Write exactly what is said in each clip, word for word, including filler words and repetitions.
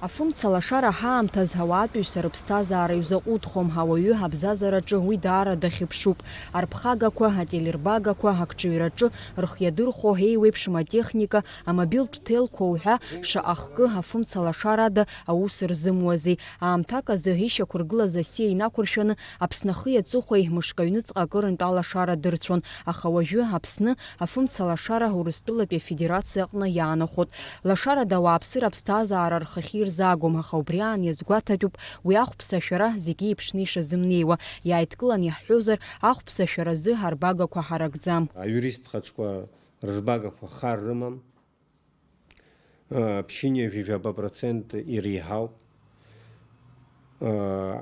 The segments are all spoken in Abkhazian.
Афымца лашара ҳаамҭаз ауаатәыҩса рыԥсҭазаара иузаҟәыҭхом, ауаҩы абзазараҿы уи даара дахьыԥшуп. Арԥхагақәа, ателербагақәа, акҿыҩраҿы рхиадырхәо еиуеиԥшым атехника, амобилтә ҭелқәа уҳәа шаҟа хкы афымца лашарада аус рзымуазеи. Аамҭак азы ишьақәыргылаз асиа инақәыршәаны Аԥсны ахи аҵыхәеи мышк аҩныҵҟа акырынтә алашара дырцәон, аха уажәы Аԥсны афымца лашара Урыстәылатәи Афедерациа аҟны иаанахәоит. Лашарада ауааԥсыра аԥсҭазаара рхахьы ирзаагом, аха убри аан иазгәаҭатәуп уи ахәԥса ашәара зегьы еиԥшны ишазымнеиуа. Иааидкылан иаҳҳәозар, ахәԥса ашәаразы арбагақәа ҳаракӡам. Аиуристтә хаҿқәа рырбагақәа хар рымам. Ԥшьынҩажәи жәаба процент иреиҳауп.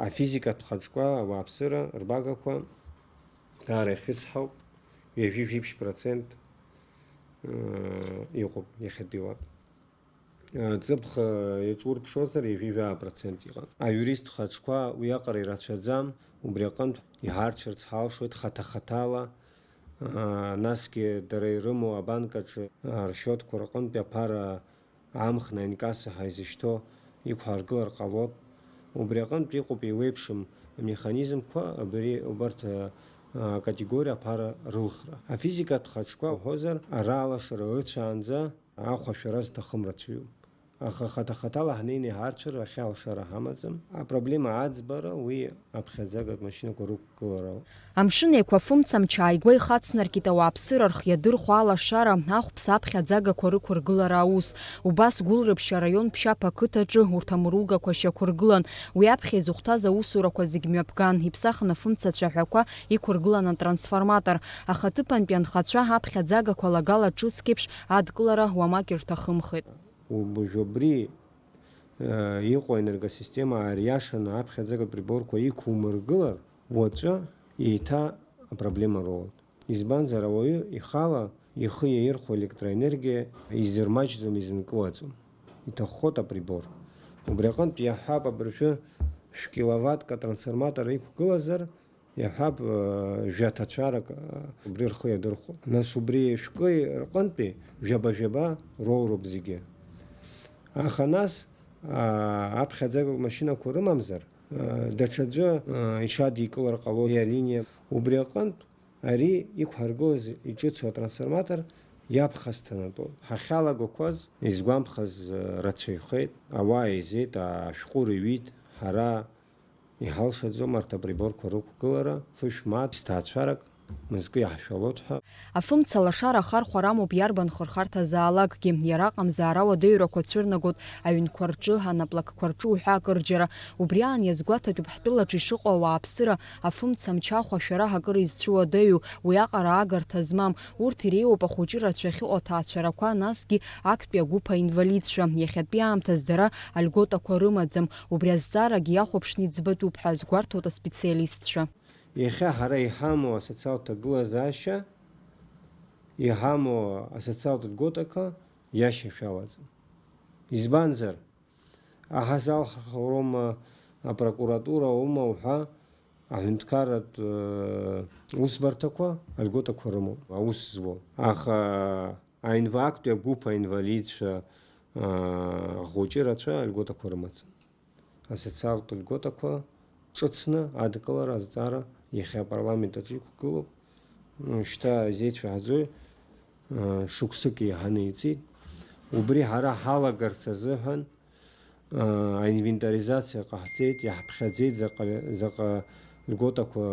Афизикатә хаҿқәа ауааԥсыра рбагақәа даара ихьысҳауп, ҩажәи жәиԥшь процент иҟоуп иахьатәиуа. Ҵыԥх иаҿурԥшуазар, ҩажәи жәаа процент иҟан. Аиуристтә хаҿқәа уиаҟара ирацәаӡам, убри аҟынтә иҳарцәарц ҳалшоит хаҭа-хаҭала, аа, насгьы дара ирымоу абанкаҿы, аа, ршьотқәа рҟынтәи аԥара амхны аинкасса ҳәа изышьҭоу иқәҳаргылар ҟалоит. Убри аҟынтә иҟоуп еиуеиԥшым амеханизмқәа абри, убарҭ, аа, акатегориа аԥара рылхра. Афизикатә хаҿқәа уҳәозар, ара алашара ыцәаанӡа ахәашәара зҭахым рацәаҩуп. Аха хаҭа-хаҭала ҳнеины иҳарцәар, иахьа алшара ҳамаӡам. Апроблема аӡбара, уи аԥхьаӡагатә машьынақәа рықәгылара ауп. Амшын Еиқәа афымцамч ааигәа ихацнаркит ауааԥсыра рхиадырхәо алашара, ахәԥса аԥхьаӡагақәа рықәыргылара аус. Убас Гәылрыԥшь араион Ԥшьаԥ ақыҭаҿы урҭ амыругақәа шьақәыргылан. Уи аԥхьа изыхәҭаз аусурақәа зегь мҩаԥган, иԥсахын афымца цәаҳәақәа иқәыргылан атрансформатор. Аха аҭыԥантәи анхацәа аԥхьаӡагақәа лагала ҿыцк еиԥш адкылара уамак ирҭахымхеит. Уажә убри, э, иҟоу аенергосистема аариашаны аԥхьаӡагатә приборқәа иқәумыргылар, уаҵәы еиҭа апроблема роуеит. Избанзар, ауаҩы ихала ихы иаирхәо електроенергиа изырмаҷӡом, изынкылаӡом. Иҭаххоит априбор. Убри аҟынтә иаҳҳәап, абыржәы шә-киловаттк атрансформатор иқәгылазар, иаҳҳәап, э, жәа ҭацәарак, э, убри рхы иадырхәон. Нас убри шәкы рҟынтәи жәаба-жәаба роуроуп зегьы. Аха нас, а, аԥхьаӡагоу машьынақәа рымамзар, э, даҽаӡәы, э, иҽадикылар ҟалоит иалиниа. Убри аҟынтә ари иқәҳаргылаз иҿыцу атрансформатор иаԥхасҭанатәуп. Ҳахьалагақәаз, изгәамԥхаз, э, рацәаҩхеит, ауаа еизеит, ашәҟәы рыҩит, ҳара Иҳалшаӡом арҭ априборқәа рықәгылара, фышә мааҭ, ԥсҭаацәарак мызкы иаҳшәалоит ҳәа. Афымца лашара ахархәара амоуп иарбан хырхарҭазаалакгьы. Иара аҟамзаара ауадаҩрақәа цәырнагоит аҩнқәа рҿы, анаплакқәа рҿы уҳәа акырџьара. Убри аан иазгәаҭатәуп ҳтәылаҿы ишыҟоу ауааԥсыра афымца мчахә ашәара акыр изцәуадаҩу, уиаҟара агарҭа змам, урҭ иреиуоуп ахәыҷы рацәа ахьыҟоу аҭаацәарақәа, насгьы актәи агәыԥ аинвалидцәа. Иахьатәи аамҭаз дара альготақәа рымаӡам. Убри азҵаарагьы иахәаԥшны иӡбатәуп ҳәа азгәарҭоит аспециалистцәа. Иахьа ҳара иҳамоу асоциалтә ҭагылазаашьа, иҳамоу асоциалтә льготақәа иашьашәалаӡам. Избанзар, аҳазалхроума, апрокуратура аума уҳәа, аҳәынҭқарратә, э, усбарҭақәа альготақәа рымоуп, аус зуа. Аха аинв-, актәи агәыԥ аинвалидцәа, аа, ахәыҷы рацәа льготақәа рымаӡам. Асоциалтә льготақәа ҿыцны адкылара азҵаара иахьа апарламент аҿы иқәгылоуп. Шьҭа изеицәаҳаӡои, аа, шықәсык еиҳаны иҵит. Убри ҳара ҳалагарц азыҳәан, аа, аинвентаризациа ҟаҳҵеит, иаҳԥхьаӡеит заҟа, заҟа льготақәа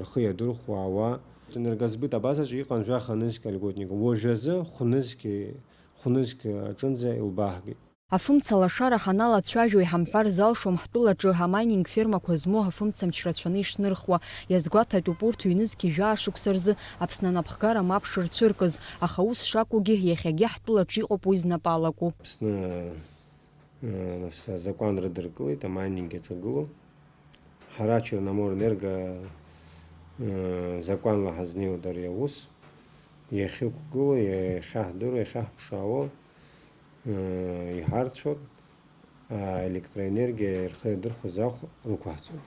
рхы иадырхәо ауаа. Энергосбыт абазаҿы иҟан жәаха нызқь альготник. Уажәазы хәнызқь, хәнызқь аҿынӡа илбааҳгеит. Афымца лашара ҳаналацәажәо иҳамҳәар залшом ҳтәылаҿы амайнинг фермақәа змоу афымцамч рацәаны ишнырхуа. Иазгәаҭатәуп урҭ ҩнызқь жәаа шықәса рзы Аԥсны анапхгара мап шырцәыркыз, аха ус шакәугьы иахьагьы ҳтәылаҿы иҟоуп уи знапы алаку. Аԥсны, э, нас азакәан рыдыркылеит, амайнинг иаҿагылоу. Ҳара Черноморэнерго, э, закәанла ҳазнеиуеит ари аус. Иахьықәгылоу, иахьаҳдыруа, иахьаҳԥшаауа, э, иҳарцәоуп, аелектроенергиа рхы иадырхәоз ахә рықәаҳҵоит.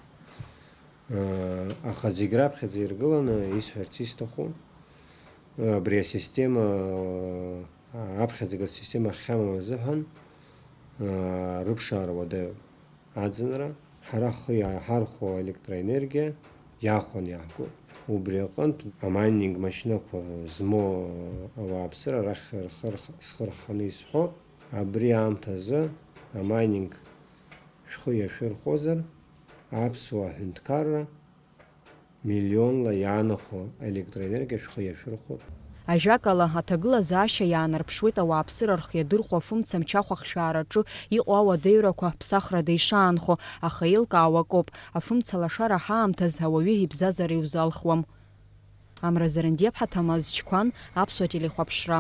Э, аха зегь раԥхьаӡа иргыланы исҳәарц исҭаху, э, абри асистема, э, аԥхьаӡагатә система ахьамам азыҳәан, аа, рыԥшаара уадаҩуп. Аӡынра, ҳара ҳхы иаҳархәо аелектроенергиа иахәаны иаҳго. Убри аҟынтә амайнинг машьынақәа змоу ауааԥсыра арахь рхы рх-, схы рханы исҳәоит. Абри аамҭазы амайнинг шәхы иашәырхәозар, аԥсуа ҳәынҭқарра миллионла иаанахәо аелектроенергиа шәхы иашәырхәоит. Ажәакала, аҭагылазаашьа иаанарԥшуеит ауааԥсыра рхы иадырхәо афымца мчахәахшәаараҿы иҟоу ауадаҩрақәа ԥсахрада ишаанхо, аха еилкаауа акоуп, афымца лашара ҳаамҭаз ауаҩы ибзазара иузалхуам. Амра Зарандиаԥҳа, Ҭамаз Чқәан, Аԥсуа телехәаԥшра.